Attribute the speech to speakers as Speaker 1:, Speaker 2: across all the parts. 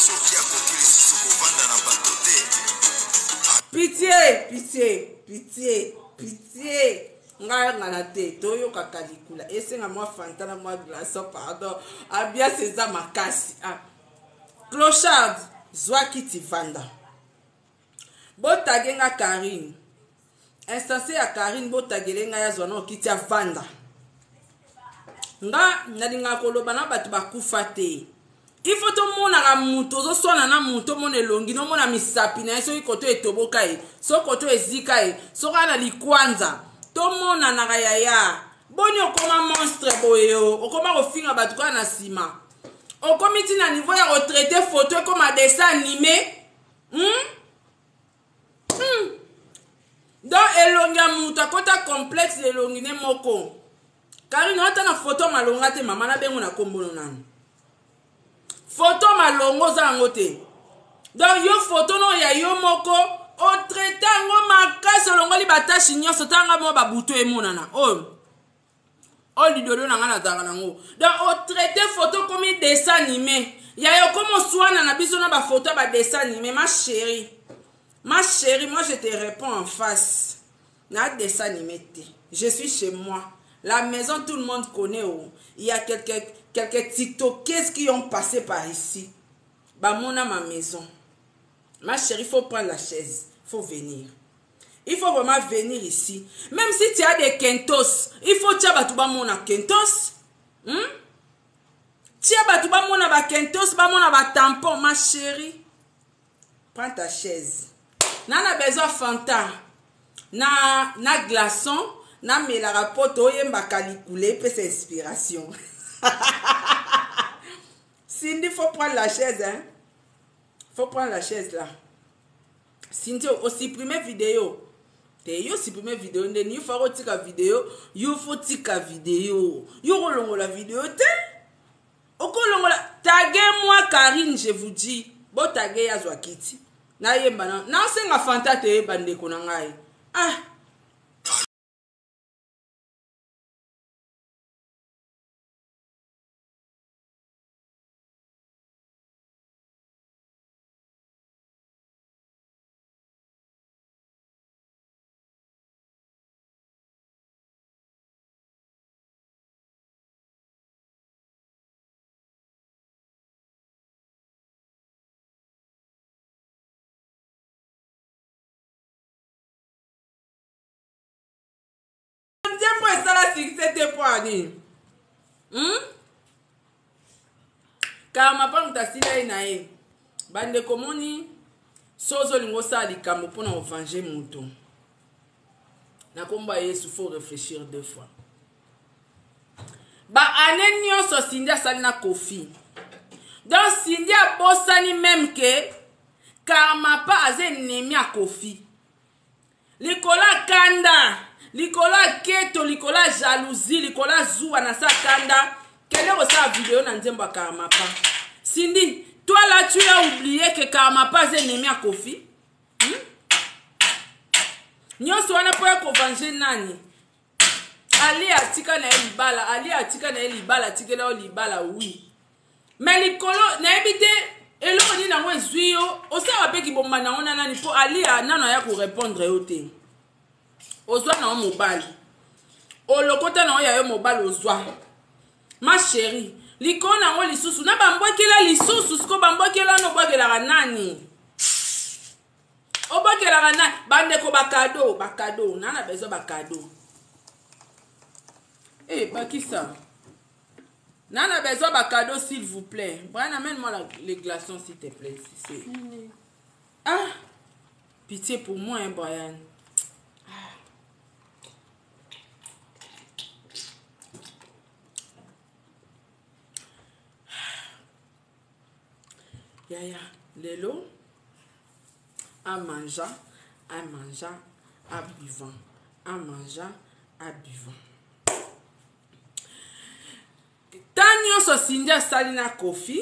Speaker 1: Soki akoki lisusu kovanda na bato te.
Speaker 2: Pitie, pitie, pitie, pitie. Ngai ngana te, toyoka Caligula. Esenga mwa Fanta na mwa glaçon, pardon. Ambiance eza makasi. Ah. Clochard, zwa kiti vanda. Botage nga Carine. Instance ya Carine botagele ngai azwa na kiti avanda. Nga nalingaka koloba na bato bakufa te. Il faut tomonaka moto ozoswana na moto omona elongi nomona misapi na ye soki koto etoboka ye soki koto ezika ye soki ana likwanza tomonanaka yaya boni okoma monstre boye okoma kofinga bato kaka na nsima okomi ti na niveau ya kotraite photo ekoma dessin anime hmm? Hmm. Donc elongi ya moto akota complexe elongi ne moko karine ata na foto malonga te mama nabengo na kombono nanu foto malonga oza yango te donc yo foto no ya yo moko otraite yango makasi olongoli batashi nyonso tanga mwa babuto emonana oyo oyo lidodo na ngai nazalaka nango donc otraite photo okomi dessin anime ya yo komi oswana na biso na bafoto ya badessin anime ma chérie ma chérie moi je te réponds en face na dessin anime te je suis chez moi la maison tout le monde connaît oh. il y a quelques, quelques tiktokeuses qui ont passé par ici bamona ma maison ma chérie faut prendre la chaise faut venir Il faut vraiment venir ici. Même si tu as des quintos, il faut tia batu bamona quintos. Hmm? Tia batu bamona ba quintos, bamona ba tampon, ma chérie. Prends ta chaise. Nana besoin Fanta. Na na glaçon, na melaka po toyemba calicule epesa inspiration. Cindy, faut prendre la chaise, hein. Faut prendre la chaise là. Cynthia o supprimer video te yo supprimer video nde ni fa kotika video yo fo tika video yo kolongola video te okolongola tage moi Karine je vous dis botage ye azwa kiti nayemba na nasenga fanta te bandeko na ngai ah nzembo esala succès te mpo ya nini hmm? karma mpa moto asila ye na ye bandeko moni so ozolinga osala likambo mpo na ovange moto na nkombo ya yesu faut réfléchir deux fois baane nyonso sindi asali na kofi donc sindi abosani meme ke karmapa aza ennemi ya kofi likolo ya kanda likolo ya keto likolo ya jalousie likolo ya zuwa na sa kanda kende kosala video na nzembo ya karmapa cindy toi là tu as oublié que karmapa aza ennemi ya kofi hmm? nyonso wana mpo ya kovange nani ali atika na ye libala ali atika na ye libala atikela yo libala wi me likolo nayebi te eloko nini yango ezwi yo osala mpe kibomba nango na nani mpo alia nano aya korepondre yo te ozwa na yo mobali olokota na yo ya yo mobali ozwa ma chérie likolo na yango lisusu na bambwakela lisusu siko bambwakela wana obwakelaka nani obwakelaka nani bandeko bakado bakado na na besoin bakado e eh, bakisa na na besoin bakado s'il vous plaît brian amène moi la, les glaçons s'il te plaît si ah pitié pour moi hein, brian ah. Yaya, lelo, a manja, a manja, a buvant, a manja, a buvant. Tant nyonso Cindy asali na Kofi,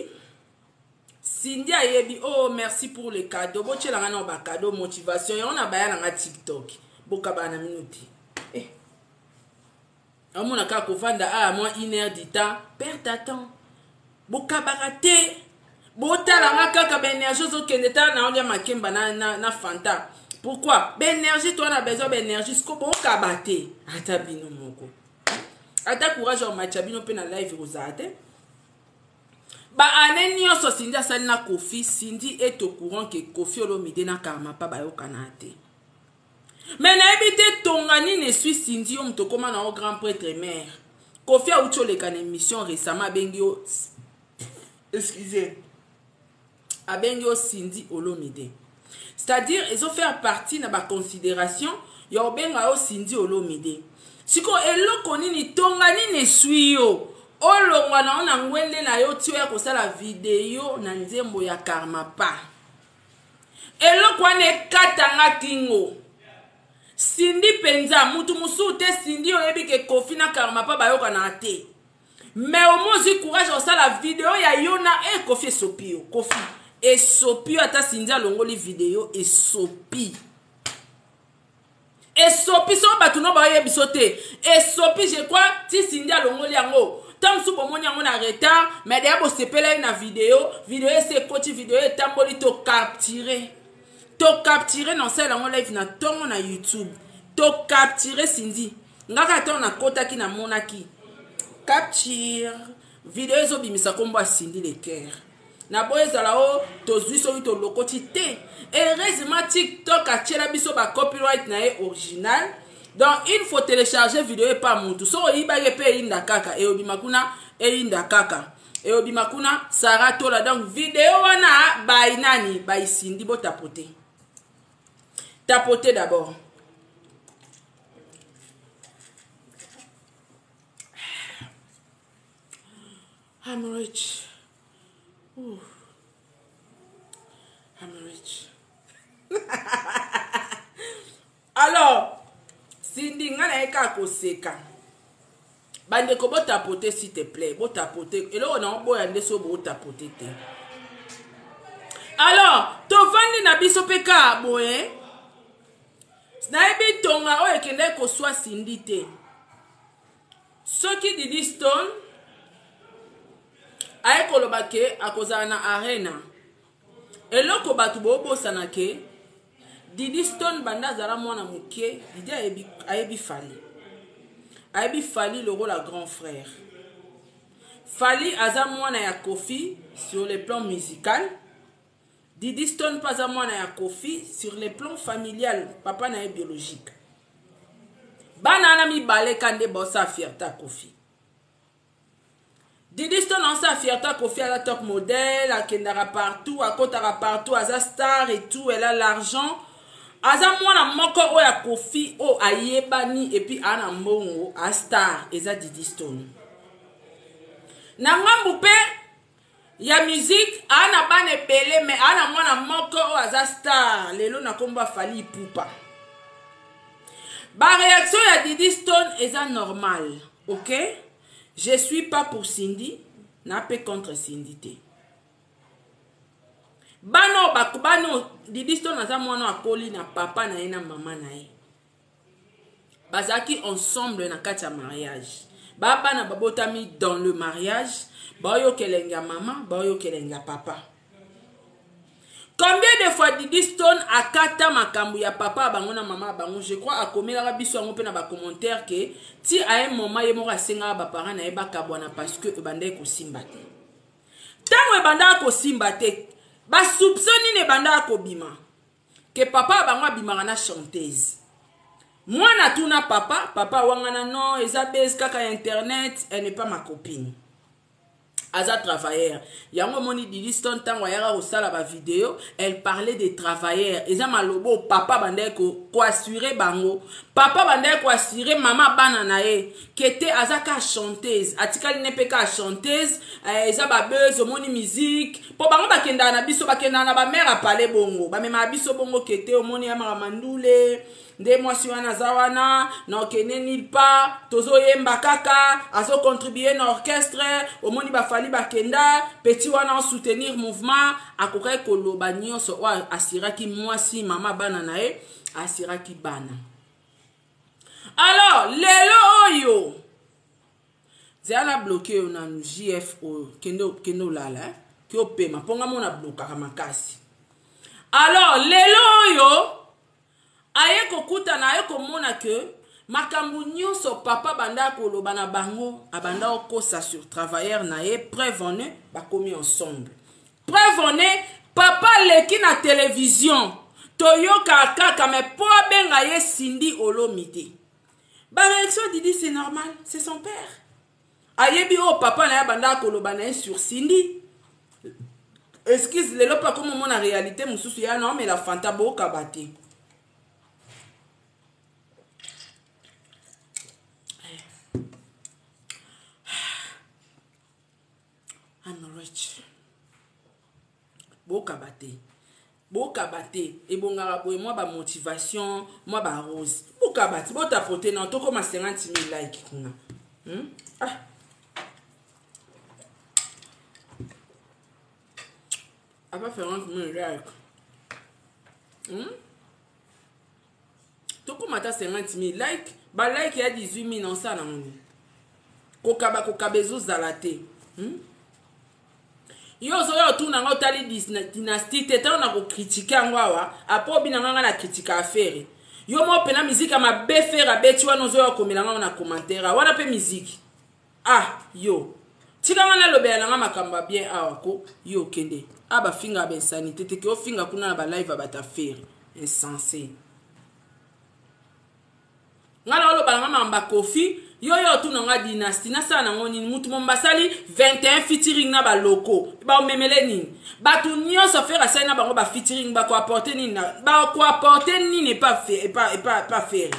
Speaker 2: Cindy ayebi oh merci pour le cadeau, botiela nga na ba cadeau motivation yango na baya na nga TikTok. Bokabana na mino te. Eh. Amona kaka kovanda a ah, mwa une heure du temps, perte à temps. Bokabaka te. Botala nga kaka ba énergie ozokende tala na olia makemba na, na, na fanta. Pourquoi? Ba énergie toi na besoin ba énergie siko bokaba te. Ata bino moko. Ata courage ya matcha bino pe na live kozala te. Ba année nyonso Cindy asali na Koffi, Cindy est au courant que Koffi Olomide na Karmapa bayokana te. Mais nayebi te tonga nini esui Cindy yo moto okoma na yo grand prêtre mère. Koffi awuti oleka na émission récemment abengi yo excusez abengi yo Cindy Olomide. C'est-à-dire ezo faire partie na ba considération ya obenga yo Cindy Olomide. Siko eloko nini tonga nini esui yo olongwa na yo na ngwende na yo ti oya kosala video na nzembo ya Karmapa. Eloko wana ekata nga kingo. Cindy penza mutu mususu te Cindy oyebi ke Koffi na Karmapa bayokanaka te. Mais au moins ozwi courage ya kosala video ya yo na eh Koffi esopi yo Koffi esopi yo ata Cindy alongoli video esopi. Esopi soki bato no baoyebi biso te esopi je crois ti Cindy alongoli yango ntango mosusu bomoni yango na retard mais deya bosepela ye na video video esi ekoti video etamboli to capture to capture na osala yango live na ntongo na youtube to capture Cindy nga kaka ntango nakotaki namonaki capture video ezobimisa nkombo ya Cindy le Cœur na boye ezala o tozwi soki tolokoti te. Heureusement TikTok atiela biso ba copyright na ye original. Donc il faut télécharger vidéo epa mutu soki oyibaki epe eyinda kaka eyobima kuna eyinda kaka eyobima kuna Sarah Tola. Donc vidéo wana by nani by Cindy botapote tapote d'abord. I'm rich. Ooh. I'm rich. Alors, Cindy nga na ye kaka koseka. Bandeko botapote s'il te plaît, botapote. Eloko na oboya nde so botapote te. Alors, tovandi na biso pe kaka boye. Nayebi tonga oyo ekendaki koswa Cindy te. Soki Didi Stone aye koloba ke akozala na arena, eloko bato bobosana ke Didi Stone banda azala mwana moke, Didi ayebi, ayebi Fally. Ayebi Fally lokola grand frère. Fally aza mwana ya Koffi sur le plan musical. Didi Stone mpe aza mwana ya Koffi sur le plan familial, papa na ye biologique. Bana wana mibale ka nde baosala fierté ya Koffi. Didi Stone aosala fierté ya Koffi, aza top modèle, akendaka partout, akotaka partout, aza star et tout, elle a l'argent. Aza mwana moko oyo ya Koffi oyo ayebani et puis aza na mbongo, a star, eza Didi Stone. Na ngambu pe ya musique aa na bana ebele mais aa na mwana moko oyo aza star lelo na kombo ya Fally Ipupa. Ba réaction ya Didi Stone eza normal, ok? Je suis pas pour Cindy, na pe contre Cindy te. Bana oyo bana Didi Stone aza mwana akoli na papa na ye na mama na ye. Bazalaki ensemble na kati ya mariage. Ba bana babotami dans le mariage, baoyoka elengi ya mama, baoyoka elengi ya papa. Combien de fois Didi Stone akata makambo ya papa bango na mama bango, je crois akomelaka biso yango pe na ba commentaire ke ti à un moment ye moko asengaka ba parents na ye bakabwana parce que ebandaki kosimba te. Tango ebandaka kosimba te, ba soupçon nini ebandaka kobima? Ke papa bango abimaka na chanteuse. Mwana tuna papa, papa wangana non, eza base kaka ya internet, elle n'est pas ma copine. Aza travailleur. Yango moni Didi Stone tango ayaka kosala ba vidéo, elle parlait des travailleurs. Eza malobo papa bandaki ko ko assurer bango. Papa bandaki ko assurer mama bana na ye kete aza ka chanteuse, atikali ne pe ka chanteuse, eza ba buzz omoni musique. Po bango bakendaka na biso, bakendaka na ba mère à palais bongo, bamemaka biso bongo kete omoni ya maka mandule. Nde mwasi wana aza wana na okende nulle part, tozoyemba kaka, azo contribuer na orchestre, omoni bafali bakenda, petit wana o soutenir mouvement, akokaki koloba nyonso oyo asiraki mwasi mama bana na ye, asiraki bana. Alors lelo oyo zala na bloqué yo nanu JF oyo, kende kende olala, hein? Ke opema mpo nga mona blokaka makasi. Alors lelo oyo aye kokutana, aye komona ke makambo nyonso papa banda koloba na bango, abanda kokosa sur travailleur na ye. Preuve en est, bakomi ensemble. Preuve en est, papa aleki na télévision, toyoka kaka mais mpo abenga ye Cindy Olomide. Baréaction Didi, c'est normal, c'est son père. Ayebi oyo papa na ye abanda koloba na ye sur Cindy. Excuse, lelo mpe akoma omona réalité mosusu ya na omela Fanta. Bookaba te. I'm rich. Bokaba te, bokaba te. Ebongaka boye, mwa bamotivation, mwa barose. Bokaba te, botapote na tokóma 50 000 like kuna, Ah. Aba 50 000 like, Tokóma ata 50 000 like. Balike ya 18 000 na osala nango nini? Kokaba, kokaba ezozala te, Yo ozoya otuna nga otali Dynastie te. Ntango na kocritiquer yango awa, apo obina nga, nga na critiquer affaire yo mo mpena miziki ya mabe Ferre abeti wana. Ozoya okomela nga na commentaire wana mpe miziki. Ah, yo tika nga nalobela na nga makambo ya bien awa ko. Yo okende a bafinga bainsanité te, ke ofinga kuna na balive ya bato affaire insensé. Nga na oloba na nga makambo ya Kofi. Yo otuna nga Dynastie, nasala nango nini? Mutu mo basali 21 featuring na baloko, baomemele nini? Bato nyonso Ferre asali na bango bafeaturing, bakoapporter nini? Bakoapporter nini epa Ferre?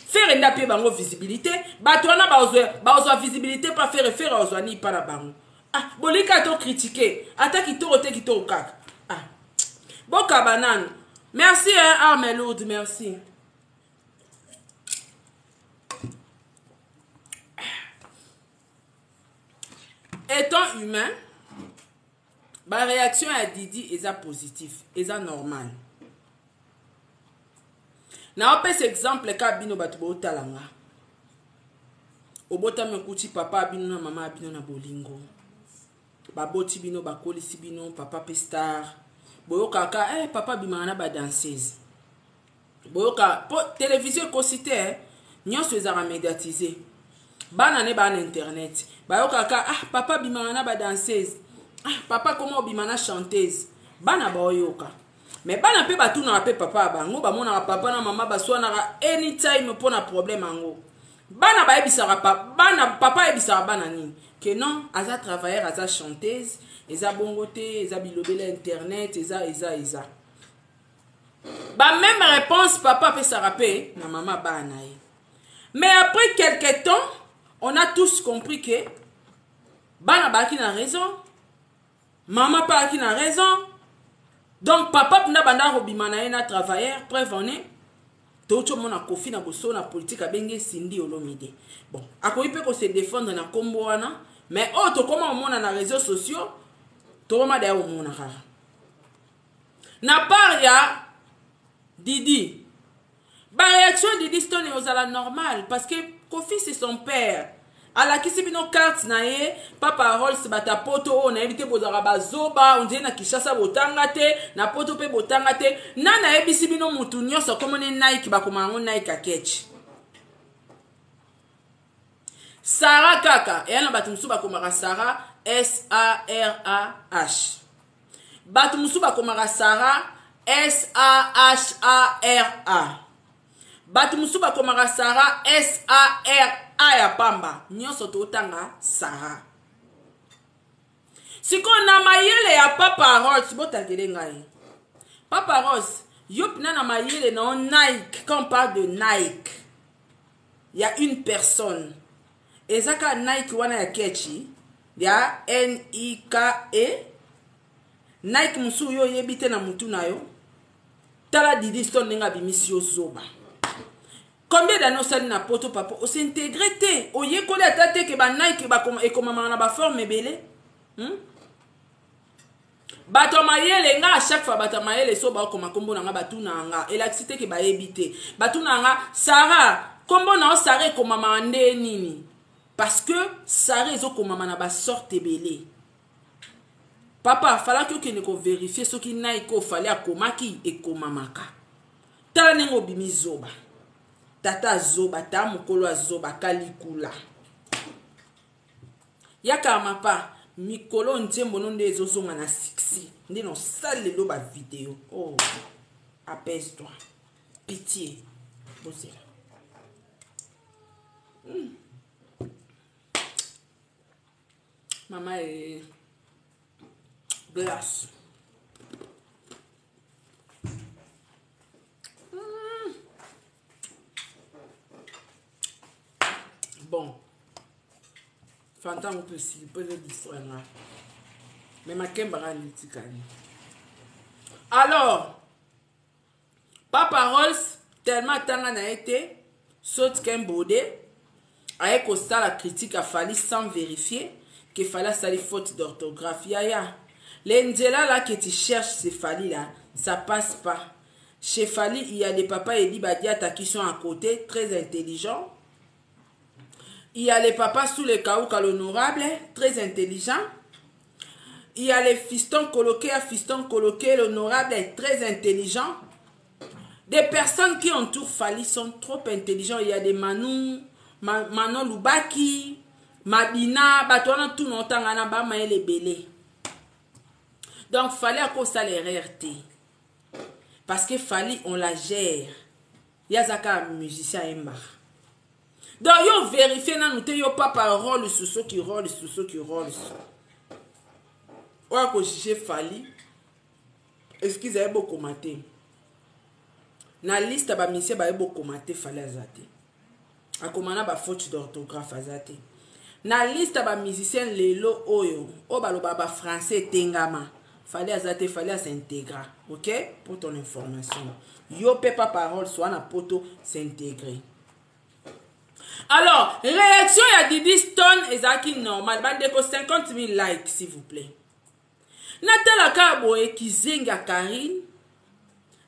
Speaker 2: Ferre nde apie bango visibilité. Bato wana bazwa visibilité pa Ferre. Ferre azwa nini mpa na bango? Ah, bolika to critiquer ata kitoko te, kitoko kaka. Ah, bokaba nanu. Merci hein, arme lourde, merci. Étant humain, baréaction ya Didi eza positif, eza normal. Naopesa exemple ka bino bato bootala nga. Obotami, okuti papa ya bino na mama ya bino na bolingo, baboti bino, bakolisi bino, papa mpe star. Boyokaka papa abimaka na badanseuse. Boyoka mpo télévision ekosi te, nyonso ezalaka médiatise. Bana ne baa na internet, bayokaka: "Ah, papa abimaka na badanseuse. Ah, papa koma obima na chanteuse." Bana baoyoka, mais bana mpe batunaka mpe papa ya bango. Bamonaka papa na mama baswanaka anytime mpo na problème yango. Bana bayebisaka pa, bana, papa ayebisaka bana nini? Ke non, aza travailleur, aza chanteuse. Eza bongo te, eza bilobela internet, eza bameme réponse papa apesaka mpe na mama bana na ye. Mais après quelque temps, on a tous compris que bana bazalaki na raison, mama mpe azalaki na raison. Donc papa mpena banda kobima na ye na travailleur. Preuve en est, touti omona Kofi na boso na politike abenge Cindy Olomide. Bon, akoki mpe kose défendre na nkombo wana, mais oyo tokóma komona na réseaux sociaux, tokóma daya komona kaka na part ya Didi. Baréaction Didi Stone ozala normal parce que Kofi, c'est son père. Alakisi bino carte na ye. Papa Rolls, bato poto oyo nayebi te, bozalaka bazoba. Ondire na Kinshasa botanga te, na poto mpe botanga te. Na nayebisi bino, mutu nyonso akomoni Nike, bakoma yango Nike aketch Sara kaka eya na bato mosusu bakomaka Sara S A R A H, bato mosusu bakomaka Sara S A H A R A, bato mosusu bakomaka Sara S A R A ya pamba. Nyonso totanga Sara. Sikoyo na mayele ya papa Rolls, botangele ngai papa Rolls, yo mpena na mayele na yo, Nike, quand on parle de Nike ya une personne, eza kaka Nike wana ya kechi ya Nike. Nike mosusu yo oyebi te na mutu na yo. Tala Didi Stone ndenge abimisi yo zoba. Combien d'années osali na poto, papa, os'intégrer te, oyekoli ata te ke banike ekomamaka na baforme ebele, Bato ya mayele nga, à chaque fois bato ya mayele so baokoma nkombo na nga, batuna nga, elakisi te ke bayebi te. Batuna nga: "Sara, nkombo na yo Sara ekomamaka nde nini?" Parce que Sara ezokomama na basorte ebele. Papa, falaki okende ko verifier soki Nike oyo Fally akomaki ekomamaka. Tala ndenge obimi zoba. Tata zoba, ta mokolo azoba, kalikula. Ya karmapa, mikolo nzembo no nde ezozonga na succès. Nde na sala lelo ba video. Oh, apaise-toi. Pitié. Bozela. Mama e glace. Bon. Fanta yango mpe esili mpo eza distraire nga. Mais makemba kaka nde etikali. Alors, Papa Rolls tellement atanga na ye te, saute qu'un baudet, aye kosala critique ya Fally sans vérifier que Fally asali faute d'orthographe. Yaya, les nzela là que tu cherches c'est Fally là, ça passe pas. Chez Fally, il y a des papas Eddy Badiata qui sont à côté, très intelligents. Il y a les papas sous le Kauka, l'honorable, très intelligent. Il y a les fistons coloqués, fiston coloqué, l'honorable est très intelligent. Des personnes qui entourent Fally sont trop intelligents. Il y a des Manou, Manon Lubaki, Mabina, bato wana tout notanga na ba mayele ebele. Donc Fally akosala erreur te. Parce que Fally on la gère. Ye aza kaka musicien ayembaka. Donc yo vérifier nanu te yo papa role soki role soki role. Oyo ako juger Fally excuse aye bokoma te. Na liste ya ba musiciens baye bokoma te Fally aza te. Akoma na ba faute d'orthographe aza te. Na liste ya ba musiciens lelo oyo oyo baloba ba français etengama Fally aza te, Fally s'intégra. OK? Pour ton information. Yo pe pa parole soit na poto s'intégrer. Alors, réaction ya Didi Stone ezalaki normal. Bandeko 50 000 likes s'il vous plaît. Natalaka boye kizenga Karine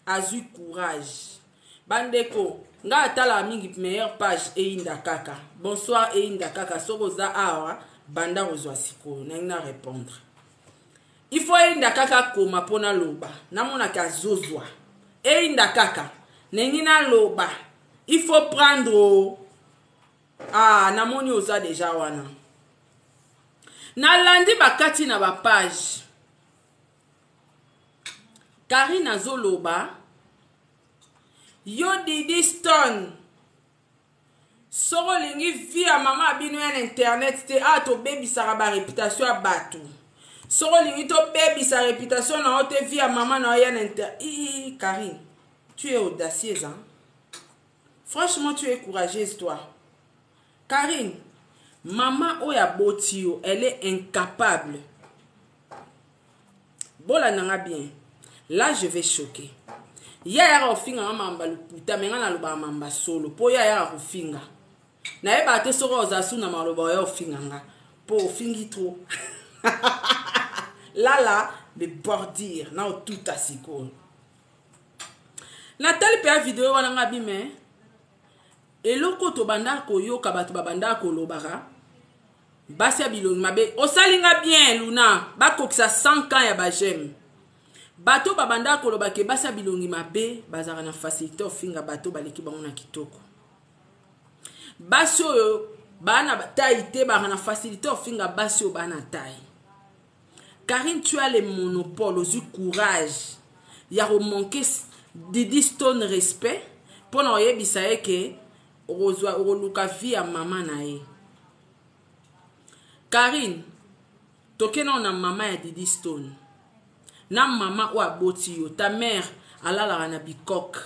Speaker 2: azwi courage. Bandeko, nga atala mingi meilleure page eyinda kaka. Bonsoir eyinda kaka soko oza awa banda kozwa sikoyo nangi na répondre. Il faut eyinda kaka koma mpo naloba. Namonaka azozwa. Eyinda kaka nangi naloba. Il faut prendre. Ah, namoni oza deja wana. Nalandi bakati na ba page. Karine azoloba yo Didi Stone soko olingi vie ya mama bino ya na internet te awa tobebisaka ba réputation ya bato soko olingi tobebisa réputation na yo te vie ya mama na yo ya na inter Ii, Karine tu es audacieuse hein? Franchement tu es courageuse toi Karine. Mama oyo aboti yo elle est incapable. Bolanda nga bien. Là je vais choquer. Ye ayaka kofinga nga mamba lokuta me nga nalobaka mamba solo mpo ye ayaka kofinga. Nayebaka te soki ozala su na maloba oya ofinga nga mpo ofingi trop. Lala le bordure na otuta sikoyo. Natali mpe ya video wana nga bime eloko tobandaka koyoka bato babandaka kolobaka basi ya bilongi mabe osali nga bien luna bakokisa 100 ans ya bajeme bato babandaka koloba ke basi ya bilongi mabe bazalaka na facilité ofinga bato baleki bango na kitoko basi oyo baa na taille te bazalaka na facilité ofinga basi oyo baa na taille. Karine tu as le monopole ozwi courage ya komanke Didi Stone respect mpo na oyebisa ye ke okozwa okoluka vie ya mama na ye. Karine toke nao na mama ya Didi Stone na mama oyo aboti yo ta mère alalaka na bikoke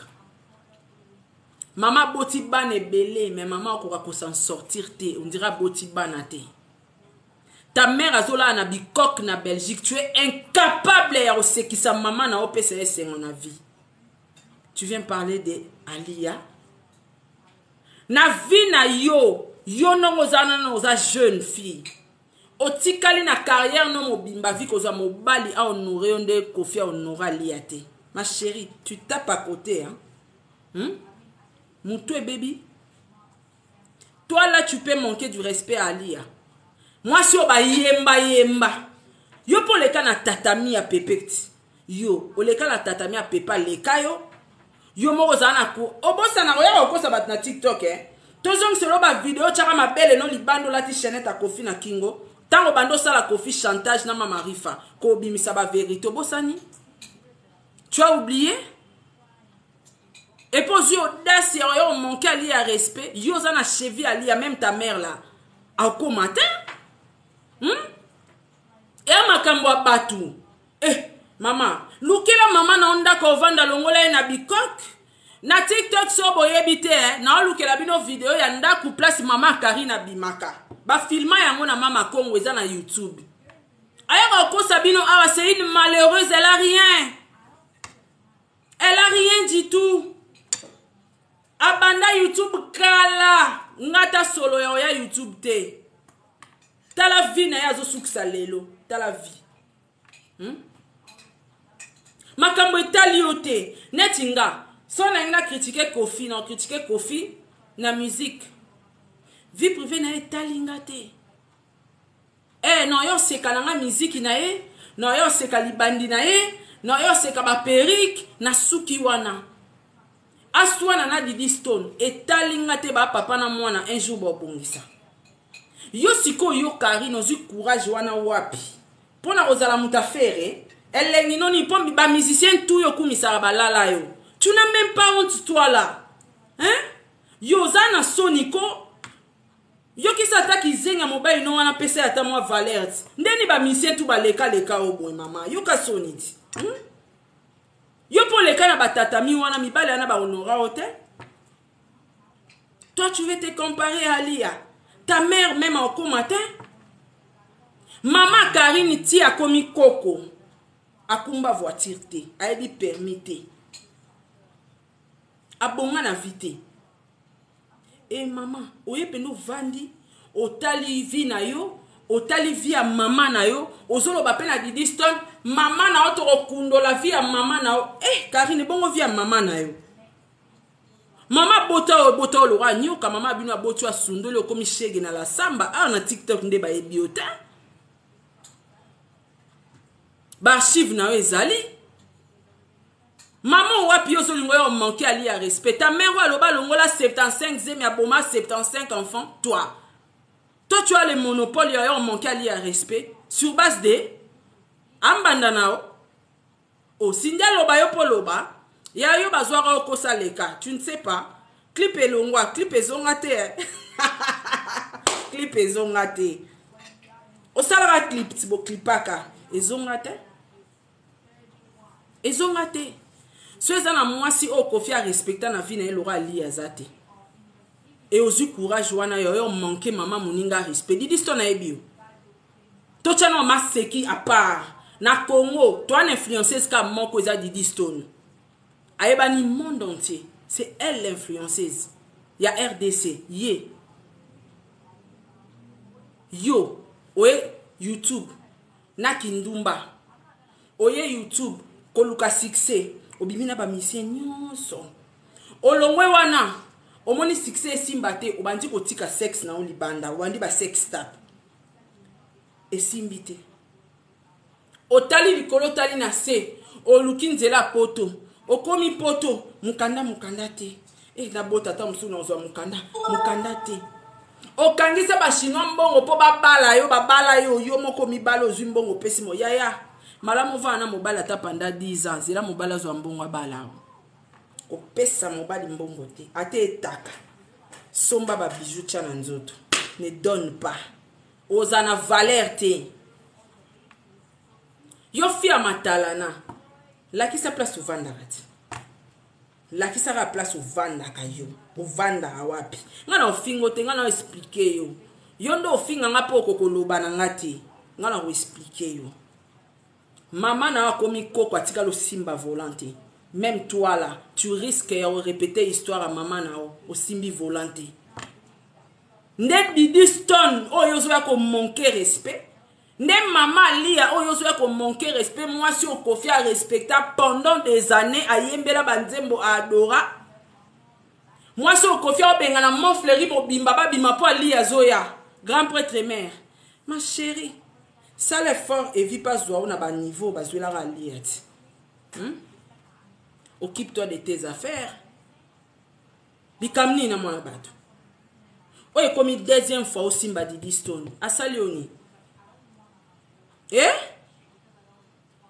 Speaker 2: mama aboti bana ebele mais mama akoka ko s'en sortir te on dirait aboti bana te. Ta mère azolala na bicoque na Belgique. Tu es incapable ya kosekisa mama na opesa ye esengo na vie. Tu viens parler de Alia. Na vie na yo, yo ndongo oza nano oza jeune fille. Otikali na carrière no mobimba vie kozwa mobali a honorer yo nde Koffi a honorer Alia te. Ma chérie, tu tapes à côté hein. Mutu ebebi. Toi là tu peux manquer du respect à Alia. Mwasi oyo bayemba yemba. Yo mpo oleka na tatami ya pepe ti. Yo oleka na tatami ya pepe aleka yo. Yo moko ozala na ku obosana koya kokosa bato na TikTok eh. Tozongiselo ba video tiaka mabele no libanda olati chaînette ya Koffi na kingo. Tango bando osala Koffi chantage na mama Rifa kobimisa ba vérité obosani? Tu as oublié? Et puis ozwi audace ya oyo manquer ali ya respect, yo oza na cheville ali ya même ta mère là. Akoma te? Ya makambo ya bato. Eh, mama, lukela mama na ndako ovanda longola ye na bikok. Na TikTok so boyebi te, eh, na olukela bino video ya ndako place mama Karine abimaka. Ba filma yango na mama Kongo eza na YouTube. Ayaka kokosa bino awa, c'est une malheureuse, elle a rien. Elle a rien du tout. Abanda YouTube kala, ngata solo ya oya YouTube te. Tala vie na ye azosukisa lelo, tala vie. Makambo etali yo te, neti nga. So na nga critiquer Koffi, na critiquer Koffi na musique. Vie privée na ye etali nga te. Eh non yo seka na nga musique na ye, non yo seka libandi na ye, non yo seka ba perruque na suki wana. Aswana na Didi Stone etali nga te ba papa na mwana un jour ba bongisa. Yo siko yo Karine ozwi courage wana wapi? Pona kozala mutu affaire elengi noni po ba musicien tout yo kumisaka balala yo. Tu n'as même pas honte toi là. Hein? Yo oza na soni ko yokisa ata kizenga mobali no wana pesa ata mwa valeur ti. Ndeni ba musicien tout baleka leka o boye mama. Yoka soni ti. Yo po leka na batatami wana mibali wana ba honora o te. Toi tu veux te comparer à Alia. Ta mère même au matin. Maman Karine ti akomi koko. Akumba voiture te, ayebi permis te. Abonga na vie te. E maman, oye pendo vandi, otali vie na yo, otali vie ya mama na yo, ozoloba pe na Didi Stone, mama na yo tokokundola vie ya mama na yo. Eh Karine, bongo vie ya mama na yo. Mama bota oyo bota oyo lokwa nyoka, mama bino aboti oyo asundoli okomi shege na la samba, awa na TikTok nde bayebi yo te. Ba archive na yo ezali. Maman wapi yo ozolingo yo manquer ali ya respect. Ta mère oyo aloba longola 75 zemi aboma 75 enfants, toi. Toi tu as le monopole ya yo manquer ali ya respect sur base de ambanda na yo. Osindi aloba yo po loba ya yo bazwaka yo kosa leka, tu ne sais pas. Clip elongwa, clip ezonga te. Clip ezonga te. Osalaka clip ti bo clipaka ezonga te. Ezonga te. So eza na mwasi oyo Koffi a respecta na vie na ye lora ali aza te. Et ozwi courage wana yo yo manquer mama moninga respect. Didi Stone ayebi yo. Totia na maseki à part. Na Congo, toi na influenceuse ka moko eza Didi Stone. Ayebani monde entier. C'est elle l'influenceuse. Ya RDC, ye. Yo, oye YouTube na kindumba. Oye YouTube koluka succès, obimi na ba musiciens nyonso. Olongwe wana, omoni succès esimba te, obandi kotika sexe na yo libanda, obandi ba sex tap. Esimbi te. Otali likolo, otali na se, oluki nzela poto, okomi poto, mukanda mukanda te. Eh, na bota ata mosusu na ozwa mukanda, mukanda te. Okangisa ba chinois mbongo po babala yo, babala yo, yo moko mibala ozwi mbongo opesi mo yaya. Malamu ovanda na mobali ata pendant 10 ans, zela mobali azwa mbongo abala yo. Kopesa mobali mbongo te, ate etaka. Somba ba bijoux tia na nzoto. Ne donne pas. Oza na valeur te. Yo fille ya matalana, lakisa place ovandaka te. Lakisaka place ovandaka yo. Ovandaka wapi? Nga na ofingo te, nga na expliquer yo. Yo ndo ofinga nga po okokoloba na nga te. Nga na ko expliquer yo. Mama na akomi koko atika lo simba volant te. Même toi là, tu risques ya répéter histoire à mama na osimbi volant te. Nde Didi Stone oyo ozoya ko manquer respect. Nde mama Alia oyo ozoya ko manquer respect, mwasi oyo Koffi a respecta pendant des années, ayembela ba nzembo a adora. Mwasi oyo Koffi abenga na Montfleury mobimba babima po Alia azoya. Grand prêtre mère. Ma chérie, Sala effort evi mpe azwa yo na baniveau bazwelaka alia ti. Occupe toi de tes affaires. Likambo nini na mwana bato oyo ekomi deuxième fois osimba Didi Stone, asali yo nini? Eh?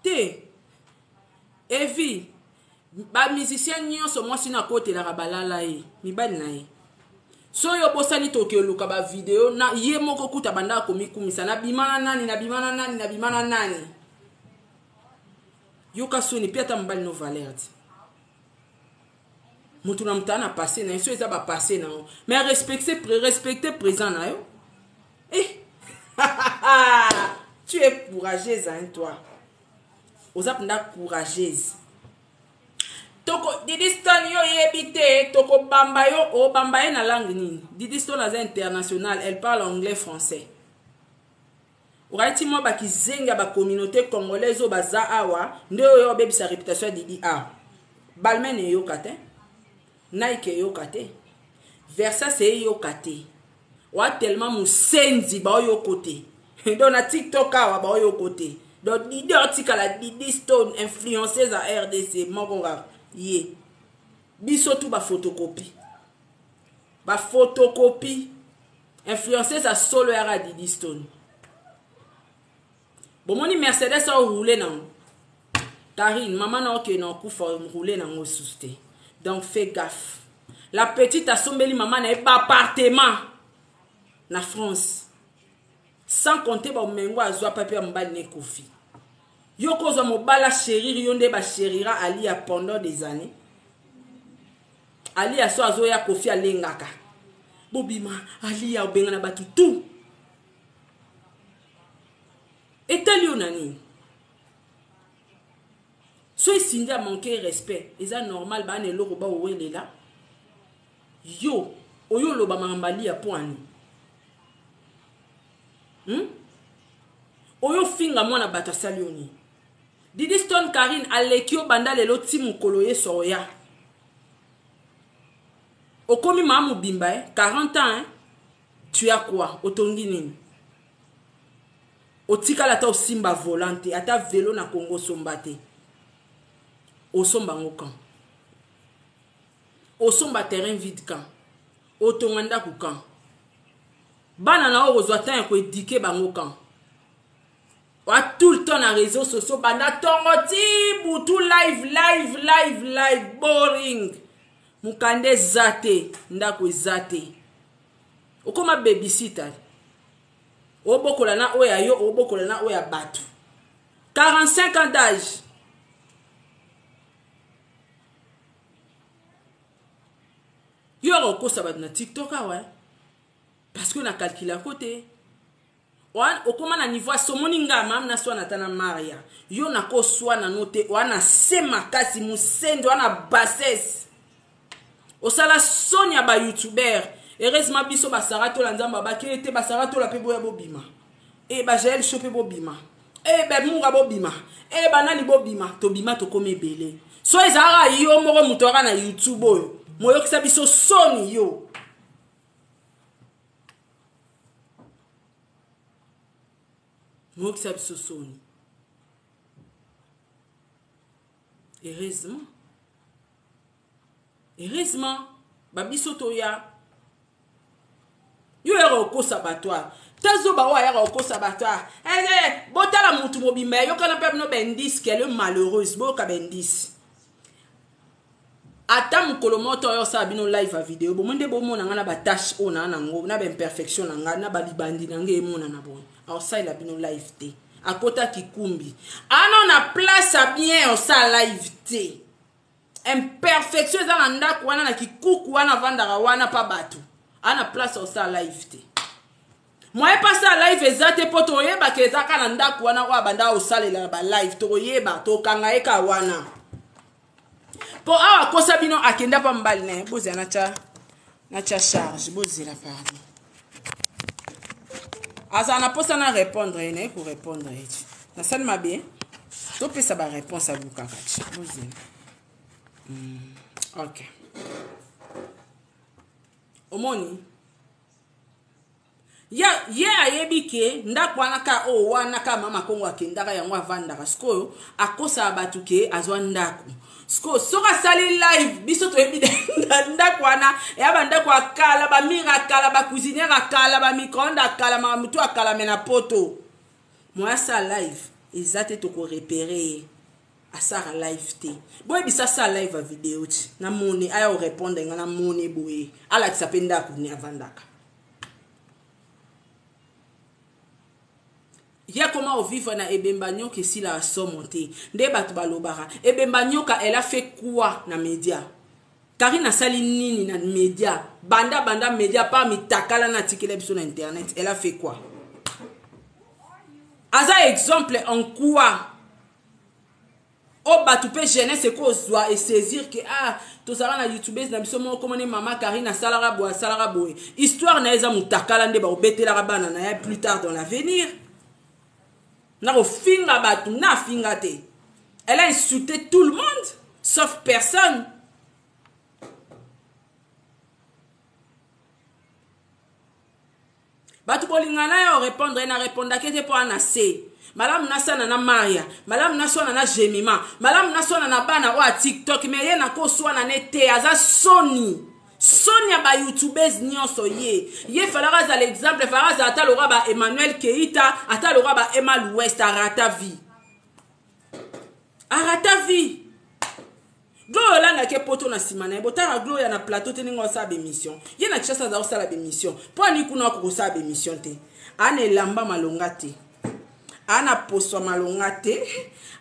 Speaker 2: Te Evi, bamusicien nyonso mwasi no akotelaka balala ye mibali na ye. So oyo obosani, toke oluka bavideo na ye moko kuta bandaka komikumisa, nabima na nani, nabima na nani, nabima na nani. Yoka soni mpe ata mobali no valeur ti moto na moto na passé na ye. So eza bapassé na yo, mais respecte, respecte présent na yo. Eh! Tu es courageuse, hein, toi. Oza mpenza courageuse. Toko Didi Stone, yo oyebi te, tokobamba yo, obamba ye na langue nini? Didi Stone aza international, elle parle anglais, français. Okayeti mwa bakizengi ya bacommunauté congolaise oyo baza awa nde oyo obebisa réputation ya Didi. A Balmain eyoka te, Nike eyoka te, Versace eyoka te. Oa tellement mosenzi, baoyoko te. Donc na TikTok awa baoyoko te. Donc Didi otikala Didi Stone, influenceuse ya RDC moko kaka ye. Biso tu baphotocopie, baphotocopie. Influenceuse ya solo yaka Didi Stone. Bomoni Mercedes oyo nango Karine, mama na okende na okufa, roule nango susu te. Donc fais gaffe, la petite. Asombeli mama na ye baappartement na France, sans compter bamengo azwa pape ya mobali na ekofi. Yo kozwa mobali achérir yo nde bachérira Alia pendant des années. Alia so azoya, Kofi alengaka bobima, Alia obengana bato tout. Etali yo na nini? So esindi amanke respect, eza normal. Bana eloko baowelela yo, oyo oloba makambo Alia mpo ani, Oyo ofinga mwana bato, asali yo nini? Didi Stone, Karine aleki yo banda lelo ti mokolo ye soya. Okomi maa mobimba, eh? 40 ans, eh? Tu as quoi? Otongi nini? Otikala ata osimba volant te, ata velo na Kongo osomba te. Osomba yango quand? Osomba terrain vide quand? Otonga ndako quand? Bana na oyo kozwa temps ya koéduquer bango quand? Wa tout le temps na réseaux sociaux, banda ntongo ti butu, live, live, live, live, boring. Mokanda eza te, ndako eza te. Okóma bebisita, obokola na oyo ya yo, obokola na oyo ya bato. 45 ans d'âge. Yo yaka kokosa bato na TikTok awa parce que na calculako te. Okóma na niveau asomoni nga mama naswana ata na Maria. Yo nakoswana no te. Oa na se makasi, mosenzi, oa na bassesse. Osala soni ya bayoutubeur. Heureusement biso basara tola, Nzambe abaki ete basara tola mpe boya bobima, e bajael sho mpe bobima, e bamunga bobima, e banani bobima. Tobima, tokómi ebele. So ezalaka yo moko moto aka na YouTube oyo moyokisa biso soni. Yo moyokisa biso soni. Heureusement, heureusement babiso toya. Yo yaka kokosa bato a tazoba oyo ayaka kokosa bato a eh, botala mutu mobimba yayokana mpe bino baindice qu'elle est malheureuse. Boyoka baindice. Ata mokolo moko oyo osala bino live ya video, bomoi nde bomona nga na batache oyo naa nango, na baimperfection na nga, na balibandi na nga emonana boye. Aosalela bino live te. Akota kikumbi ano na place ya bien, osala live te. Imperfection eza na ndako wana, na kikuku wana avandaka wana mpa bato ana place osala live te. Moye mpasi live eza te, mpo toyebaka eza kaka na ndako wana oyo abanda osalela na balive. Tokoyeba, tokanga ye kaka wana, mpo awa akosa bino. Akenda mpa mobali na ye. Bozela, natya charge. Bozela, pardon. Azala na mposa na répondre ye, naye korépondre ye ti nasali mabe. Topesa baréponse alukaka ti. Bozela. Ok, omoni. Ya, ye ayebi ke ndako wana ka oyo oh, wana ka mama kongo akendaka yango avandaka sikoyo akosaka bato ke azwa ndako sikoyo soki asali live biso toyebi ndako wana eya bandako ya kala bamire ya kala bacuisiniere ya kala bamicroonde ya kala makambo to ya kala me na poto moya asala live eza te tokorepere ye asala live te boyebisa asala live ya video ti namoni aya korepondre nga namoni boye alakisa mpe ndako ne avandaka ye akoma ovivre na ebemba nyoka esilaka somo te nde bato balobaka ebemba nyoka elle a fait quoi na media karine asali nini na media banda banda media par mitakala na atikela biso na internet elle a fait quoi aza exemple en quoi oyo bato mpe jeunesse ekozwa esaisir ke ah tozalaka na youtubeuse na biso moko komone mama karine asalaka boye asalaka boye histoire na ye eza motakala nde bakobetelaka bana na ye plus tard dans l'avenir nakofinga bato na afinga te elle a insulté tout le monde sauf personne Bato bolinga na yo répondre na répondake te mpo ana se malamu nasana na maria malamu naswana na jemima malamu naswana na bana oyo ya tiktok me ye nakoswana ne te aza soni soni ya bayoutubese nyonso ye ye falaka azala exemple falaka azala ata lokwa ba emmanuel keita ata lokwa ba emma louest arata vie arata vie Gloria olanga ke poto na nsima na ye botala Gloria na plateau te ndenge osala bemission ye na Kinshasa aza kosala bemission mpo ani kuna ako kosala bemission te ana elamba malonga te ana poswa malonga te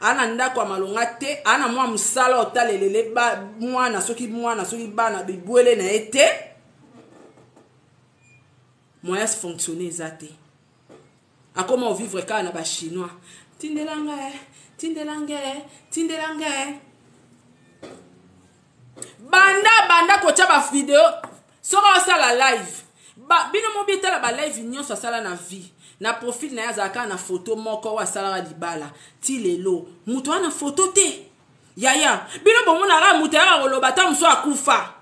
Speaker 2: ana ndako ya malonga te ana mwa mosala otalelele mwana soki mwana soki bana bibwele na ye te moyen fonctionne eza te akoma ovivre kaka na bachinois tindela nga eh, tindela nga eh, tindela nga eh. banda banda kotya bavideo soki osala live ba, bino mobitala balive nyonso asala na vie na profil na ye azalaka na foto moko oyo asalaka libala ti lelo moto wana foto te yaya bino bomonaka moto ayaka koloba ata mosu akufa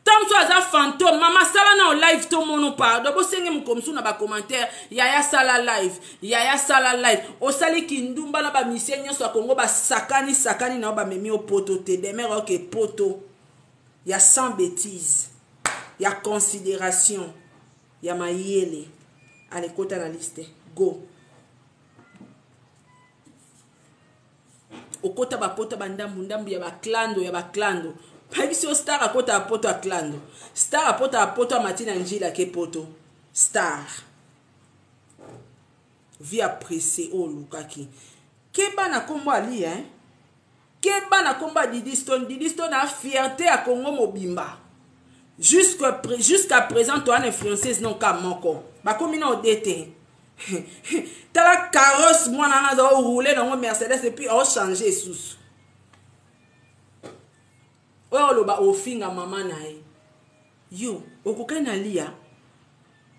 Speaker 2: ntango mosusu aza fantome mama sala nao live tomono pardon bosenge mokolo mosusu na bacommentaire yaya sala live yaya sala live osali kindumba na bamisie nyonso ya kongo basakani sakani na yo bamemi yo poto te demere oke poto ya sans bétise ya considération ya mayele alekota na liste go okota bapoto bandambu ndambu ya baklando ya baklando bayebisi yo star akota ya poto ya klando star apota ya poto amati na njila ke poto star vie ya presse oyo olukaki keba na nkombo ali hein keba na nkombo ya didi stone didi stone a fierté ya congo mobimba jusqu'à présent toa na influenceuse non ka moko bakomi na ode te tala carrosse mwana wana aza oroule nango mercedes epuis aochange esusu oyo oloba ofinga mama na ye yo okokani na lia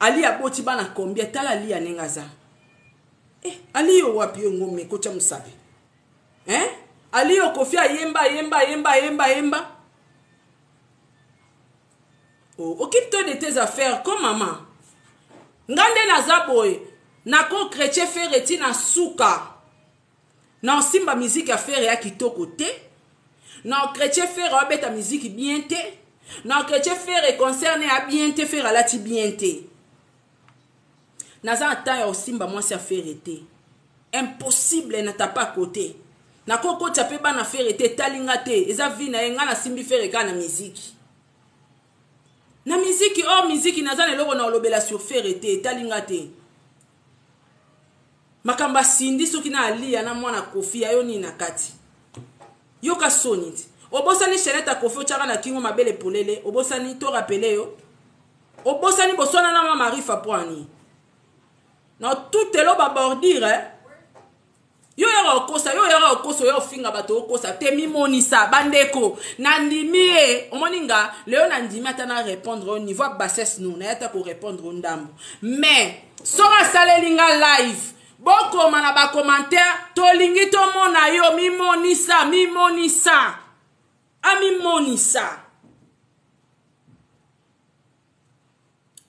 Speaker 2: ali aboti bana combien tala alia ndenge aza eh, ali yo wapi yo ngome kotya mosapi eh? ali yo kofi ayemba ayemba ayemba ayemba ayemba Oh, occupe-toi de tes affaires comme maman. Nga nde naza boye. Nako chrétien Ferre ti na suka. Na osimba musique ya Ferre ya kitoko te. Na chrétien Ferre abeta musique bien te. Na chrétien Ferre concerne ya bien te Ferre alati bien te. Naza na temps ya osimba mwasi ya Ferre te. Impossible na tapa côté. Nakokotisa mpe bana Ferre te etali nga te eza vie na ye nga nasimbi Ferre kaka na miziki. Na miziki or oh, miziki naza na eloko na olobela sur Ferre te etali nga te. Makambo asindi soki na Aliya na mwana Kofi ya yo nini na kati. Yoka soni ti. Obosani chaînette ya Kofi otyaka na kingo mabele polele obosani to rappeler yo. Obosani boswana na mama Marifa mpo ani. Na tutelo ba bordure eh? Yo yaka okosa yo yaka okosa oya ofinga bato okosa te mimonisa bandeko nandimi ye omoni nga lelo nandimi ata na répondre au niveau ya bassesse no naye ata korépondre o ndambo mais soki asaleli nga live bokoma na bacommentaire tolingi tomona yo mimonisa mimonisa amimonisa.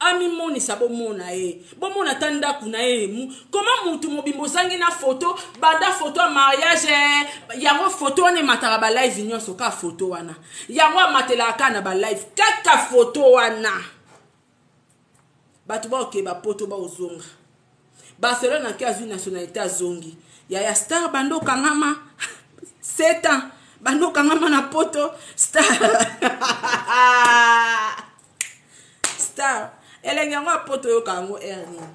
Speaker 2: Amimonisa bomona ye. Bomona ata ndako na ye. Comment mutu mobimba ozangi na photo, banda photo ya mariage, eh, yango photo wana emataka ba live nyonso kaka photo wana. Yango amatelaka kaka na ba live kaka photo wana. Bato baoke ba poto baozonga. Barcelone ake azwi nationalité azongi. Yaya star bando kangama 7 ans bando kangama na poto star. Star elenge yango ya poto oyoka yango heure nini?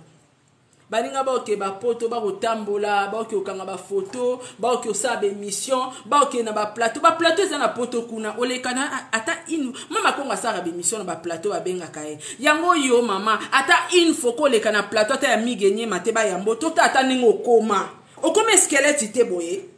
Speaker 2: Baninga baoke bapoto bakotambola, baoke kokanga bafoto, baoke kosala baemission, baoke na baplateau. Baplateau eza na poto kuna, oleka na ata une mama Kongo asalaka baemission na baplateau babengaka ye. Yango yo mama, ata une fois koleka na plateau ata ya Migue Nyema te bayambo, tota ata ndenge okoma. Okoma squelette te boye.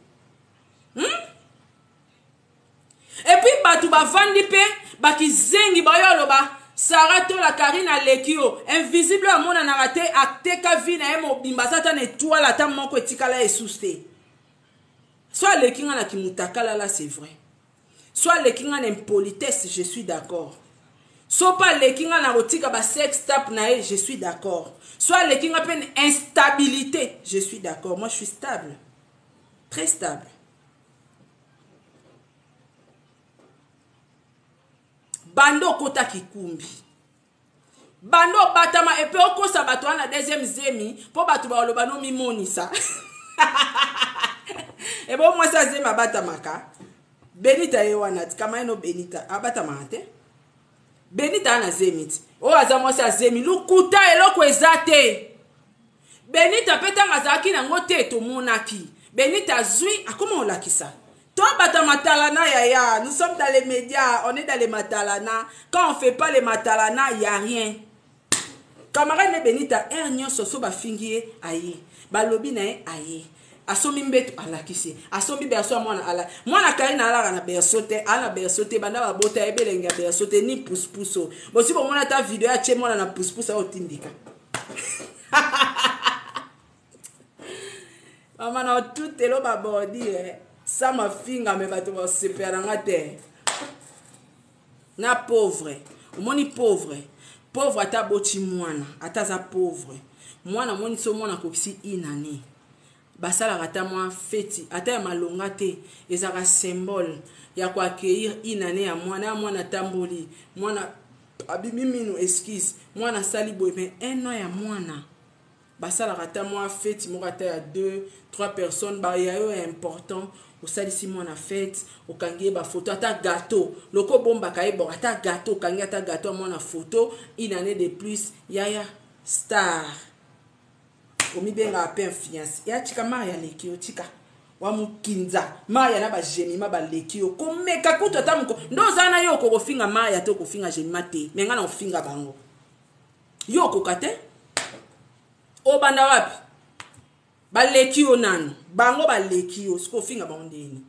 Speaker 2: Et puis bato bavandi pe bakizengi bayo aloba Sarah Tola Karine aleki yo invisible oyo amonanaka te ateka vie na ye mobimba aza ata na étoile ata moko etikala ye susu te. So aleki nga na kimutakala la c'est vrai. So aleki nga na impolitesse je suis d'accord. So pa aleki nga na kotika ba sex tap na ye je suis d'accord. So aleki nga pe na instabilité je suis d'accord. Moi je suis stable. Très stable. Banda okota kikumbi, banda obatama epe okosa bato wana deuxième zemi mpo bato baloba no mimonisa. Ebo mwasi azemi abatamaka. Benita ye wana kama ye no Benita abatamaka te. Benita ana zemi ti oyo aza mwasi azemi lukuta eloko eza te. Benita pe tango azalaki nango te tomonaki Benita azui akoma olakisa to bata matalana yaya nous sommes dans les médias on est dans les matalana quand on fait pas les matalana y a rien. Camarade ne Benita heure nyonso so bafingi ye aye balobi na ye aye asombi mbeto alakisi asombi berceau ya mwana ala mwana Karine alaka na berceau te ala na berceau te banda babota ye belenge ya berceau te ni pousse-pousse bosi bomona ta video atie mwana na pousse-pousse aotindika. Mama na tutelo ba bordi eh. Sa mafinga me bato basepela na nga te. Na pauvre, omoni pauvre, pauvre ata boti mwana, ata aza pauvre. Mwana omoni so mwana akokisi une année. Basalaka ata mwa feti, ata ya malonga te, ezalaka symbole ya ko accueillir une année ya mwana, ya mwana atamboli, mwana abimi minu excuse, mwana asali boye mais un an ya mwana. Basalaka ata mwa feti moko ata ya 2 3 personnes ba ya yo ya important, osalisi mwana fete, okangi ye ba photo ata gâteau, loko obombaka ye bon ata gâteau, okangi ata gâteau ya mwana photo, une année de plus yaya star. Omibengaka pe influence ya tika Maria aleki yo tika wa mukinza Maria na ba Jemima baleki yo komeka kutu ata moko ndo oza na yo okokofinga Maria te okofinga Jemima te me nga na ofinga bango yo okoka te obanda wapi baleki yo nanu bango baleki yo sikoyo ofinga bango ndeni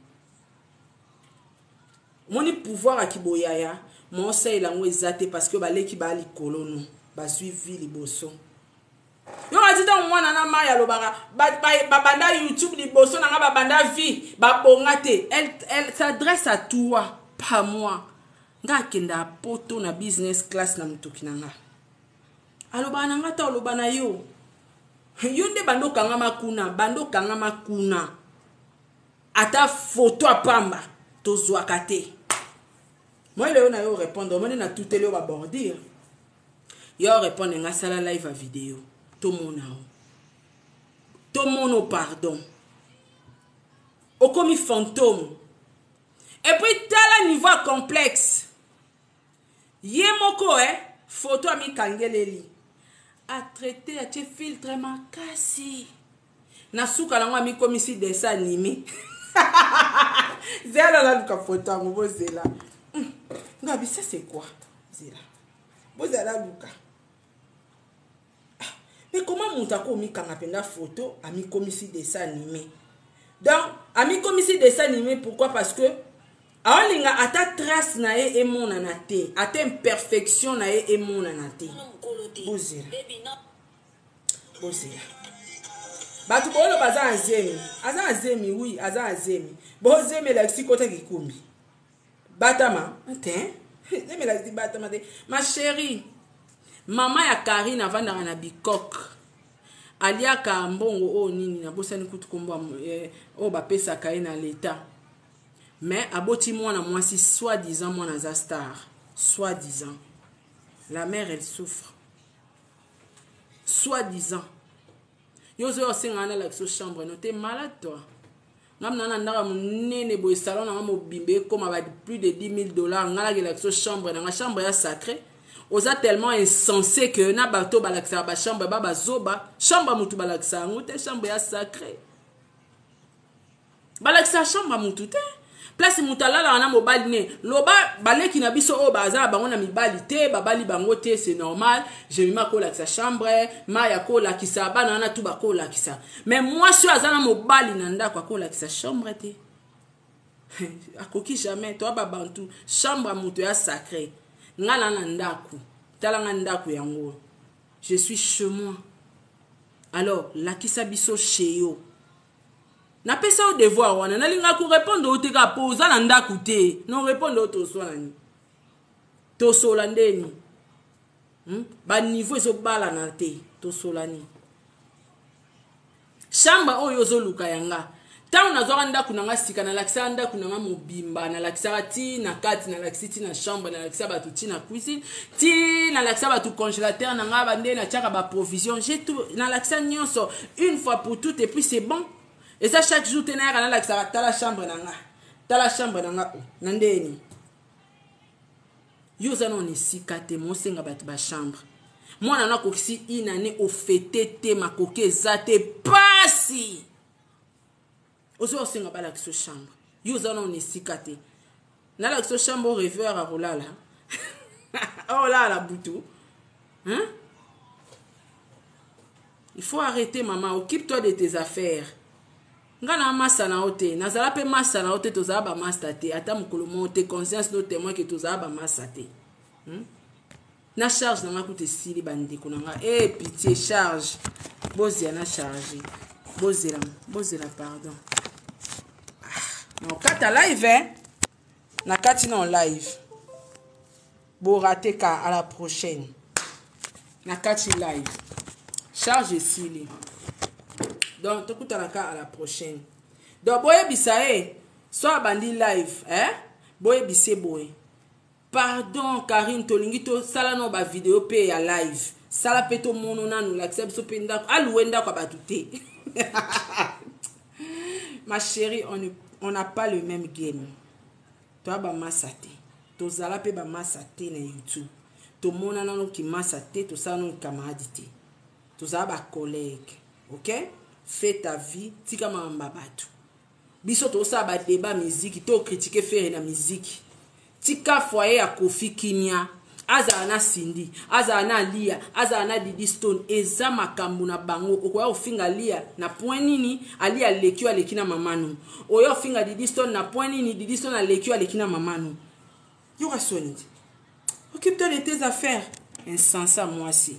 Speaker 2: omoni pouvoir ya kiboyaya mosalela yango eza te parce que baleki ba likolo no bazwi vie liboso. Yo ati ntango mwana na mai alobaka babanda YouTube liboso na nga babanda vie babonga te. Elle s'adresse à toi, pas moi. Nga akenda poto na business class na motoki na nga. Alobaka na nga ta oloba na yo. Yo nde bando kangama kuna, bando kangama kuna. Ata photo apamba tozwaka te. Moi lelo na yo répondre, omoni na tuteli yo ba bordure. Yo répondre nga sala live ya video. Tomona o. Tomono pardon. Okomi fantôme. Et puis tala niveau ya complexe. Ye moko photo amikangeleli. A traité atie filtre makasi. Na suka nango amikomisi dessin animé. Zela la luka photo yango bozela. Ngabi ça c'est quoi? Zela. Bozela luka. Mais comment moto akomikanga mpenza photo amikomisi dessin animé? Donc amikomisi dessin animé pourquoi? Parce que aolinga ata trace na ye emonana te, ata imperfection na ye emonana te. Bozela. Bozela. Bato bolo baza na zemi. Aza na zemi, oui, aza na zemi. Bozemi elakisi kota kikumbi. Batama, te. Zemi elakisi batama te. Ma chérie, Mama ya Carine avandaka na Bikok. Aliaka mbongo oyo nini nabosani kutu kombo eh, oyo bapesaka ye na l'etat. Mais aboti mwana mwasi soit disant mwana aza star. Soit disant. La mère elle souffre. Soit disant. Yo ozoya osenga nga nalakisa yo chambre no te malade toi. Nga mna na ndako ya monene boye salon na nga mobimba ekoma ba plus de 10 000 dollars nga nakelakisa yo chambre na nga chambre ya sacré oza tellement insensé que na bato balakisaka ba chambre ba bazoba chambre ya motu balakisa yango te chambre ya sacré balakisa chambre ya mutu te place moto alalaka na mobali ne loba baleki na biso oyo baza na bango na mibali te babali bango te c'est normal jemima akolakisa chambre mai akolakisa bana wana tu bakolakisa mais mwasi oyo aza na mobali na ndako akolakisa chambre te akoki jamais toa babantu chambre ya moto ya sacré nga na na ndako tala nga ndako yango je suis chez moi alors lakisa biso chez yo Napesa yo devoir wana nalingaka ko repondre yo te kaka po oza na ndaku te no repondre yo toswana ni tosola ndeni hmm? ba niveau ezobalana te tosola ni chambre oyo ozoluka yanga ntango nazwaka ndako na nga sika nalakisaka ndako na nga mobimba nalakisaka ti na kati nalakisi ti na chambre nalakisa bato ti na cuisine ti nalakisa bato congélateur na nga bande natiaka baprovision j'ai tout nalakisa nyonso une fois pour toutes et puis c'est bon eza chaque jour te nayaka nalakisaka tala chambre na nga tala chambre na nga oh, na ndeni yo oza nano na esika te mosenga bato bachambre mwana no akokisi une année ofete te makoki eza te pasi ozo osenga balakisa chambre yo oza nano na esika te nalakisa chambre reveur akolala olala butu hein? Il faut arrêter maman, occupe-toi de tes affaires. Nga na masta na yo te, nazala pe masta na yo te, tozala ba masta te, ata mokolo moko te, conscience no témoin que tozala ba masta te. Na charge na nga kutu esili ba ndeko na nga. Eh pitié charge. Bozela na charge. Bozela, bozela pardon. Ah, na okata live hein. Na kati na live. Bo rate ka à la prochaine. Na kati live. Charge esili. Donc tokutana ka à la prochaine. Donc boyebisa ye so abandi live hein? Boyebise boye. Pardon Carine tolingi to sala no ba video pe ya live. Sala pe to mono nanu lakisa biso pe ndako. Alouer ndako ya bato te. Ma chérie, on n'a pas le même game. Toa ba masa te. Tozala pe ba masa te na YouTube. Tomona nano kimasa te, tosala nano camarade te. Tozala ba collègue. OK? Fais ta vie, tika makambo ya bato. Biso tozosala ba débat musique, to critiquer Ferre na musique. Tika foyer ya Koffi kimia. Azala na Cindy, azala na Aliya, azala na Didi Stone, eza makambo na bango. Okoya kofinga Aliya na point nini? Aliya aleki yo aleki na mama no. Oya kofinga Didi Stone na point nini? Didi Stone aleki yo aleki na mama no. Yoka soni. Occupe-toi de tes affaires. Insensat mwasi.